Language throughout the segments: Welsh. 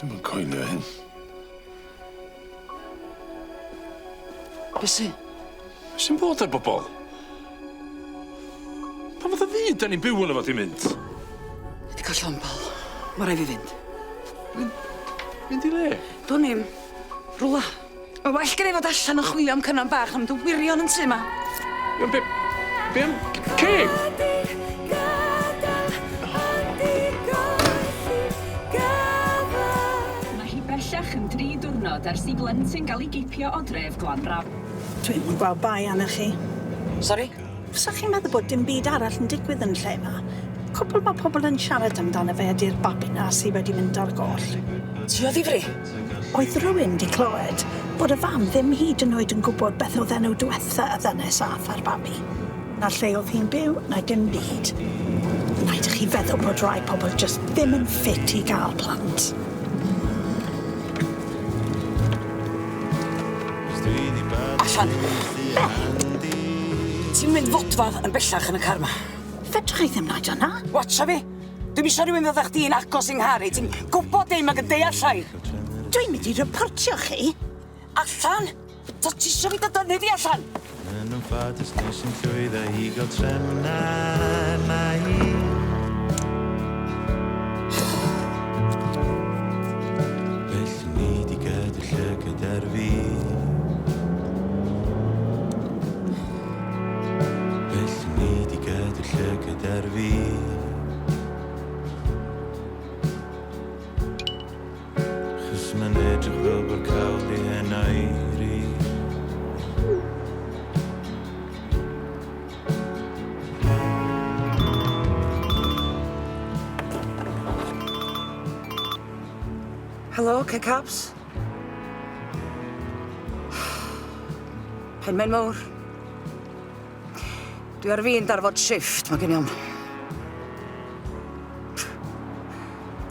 Dwi'm yn coelio hyn. Be sy? Be sy'n bod ar bobol? Pa fath o fyd 'dan ni'n byw yno fo 'di mynd? Dwi 'di ca'l llond bol. Ma' rai' fi fynd. Mynd mynd i le? Dwn i'm. Rwla. Ma' well gen i fod allan yn chwilio am cynan bach na mynd yn wirion yn tŷ 'ma. Iawn be' be' am ceg? Mae hi bellach yn dri diwrnod ers i blentyn gael ei gipio o dref Glanraf. Dwi'm yn gweld bai arnoch chi. Sori? Fysa chi'n meddwl bod dim byd arall yn digwydd yn lle 'ma? Cwpl ma' pobl yn siarad amdano fe ydi'r babi 'na sy wedi mynd ar goll. Ti o ddifri? Oedd rywun 'di clywed bod y fam ddim hyd yn oed yn gwbod beth o'dd enw dwetha y ddynes ath â'r babi. Na lle o'dd hi'n byw, na dim byd. Rhaid i chi feddwl bod rai pobl jyst ddim yn ffit i ga'l plant. Allan! Be? Ti'n mynd fodfadd yn bellach yn y car 'ma. Fedra i ddim neud hwnna. Watsha fi! Dwi'm isio rhywun fatha chdi'n agos i 'nghar i, ti'n gwbod dim ag yn deall llai. Dwi'n mynd i reportio chi. Allan! Ta tisio fi dy dynnu di allan? Yn anffodus nes i'm llwyddo i gael trefn arna i. Felly ni di gadw llygad ar fi. Felly ni di gadw llygad ar fi. Chos mae'n edrych fel bod cawl di hen oeri. Helo, Kcaps? Penmaen mawr. Dwi ar fin darfod shifft, mae gen i ofn.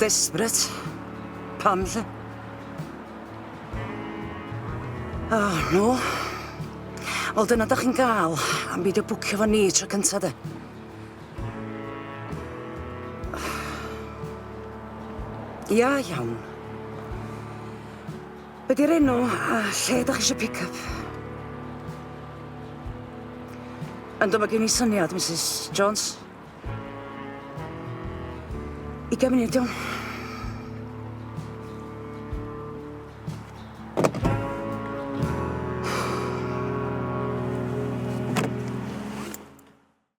Desperate. Pam, lle? Oh, no. Wel, dyna da chi'n gael am beidio bwcio fo ni tro cynta, de. Ia, iawn. Be di'r enw a lle dach chi eisiau pick-up? Yndw, mae gen i syniad, Misus Jones. Ugain munud, iawn.